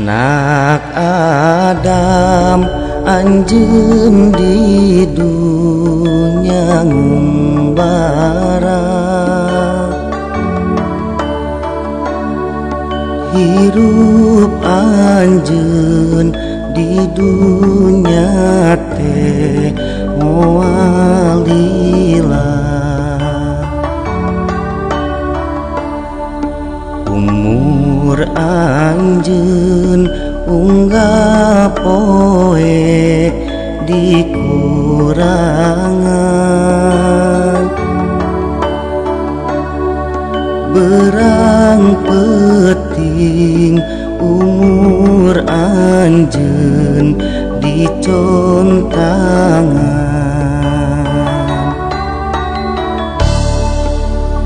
Anak Adam anjeun di dunya ngumbara, hirup anjeun di dunya teh moal lila. Umur anjeun unggah poe dikurangan, berang peting umur anjeun dicontangan.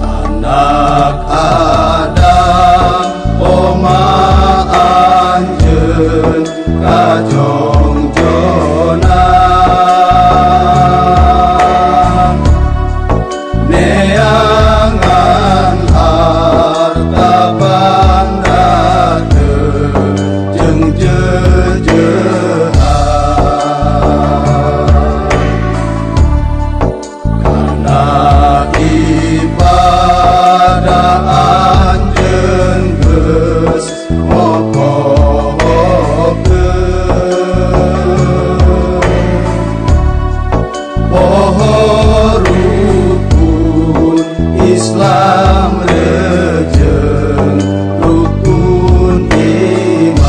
Anak Adam oma anjeun kajongjonan, neangan harta banda jeung jejehan, karena ibadah anjeun geus mokohokeun, poho rukun Islam rejeng rukun iman.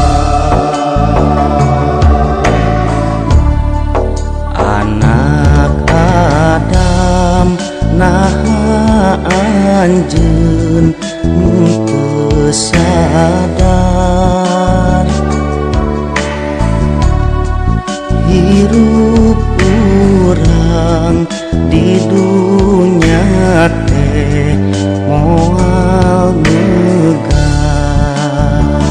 Anak Adam naha anjeun teu sadar, hirup urang di dunya teh moal megar.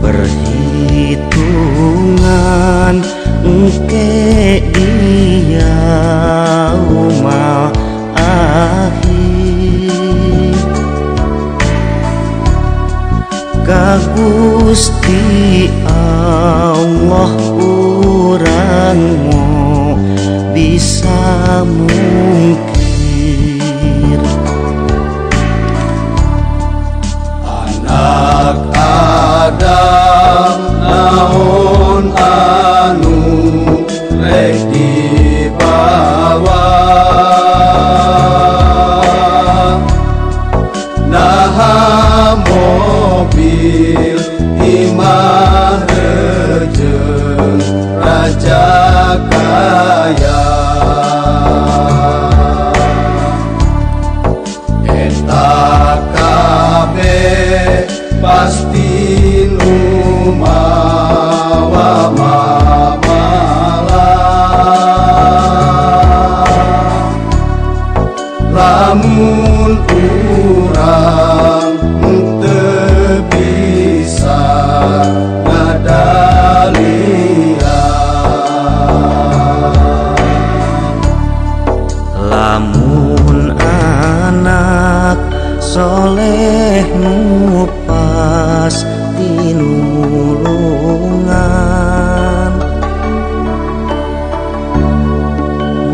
Perhitungan engke dia yaumal akhir, ka Gusti Allah urang mo bisa mungkir. Anak Adam naon anu rek dibawa, naha mobil imah rejeng raja kaya, eta kabeh pasti nu mawa mamala. Lamun urang teu bisa ngadalian, lamun anak soleh nu pasti nulungan,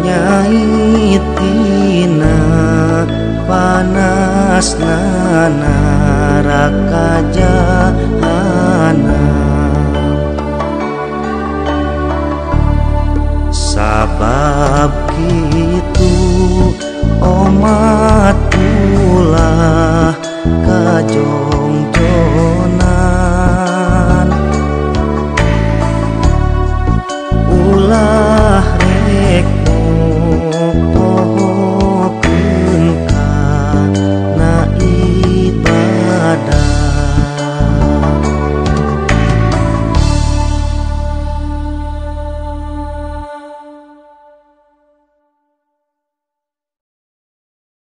nyai tina panasna neraka.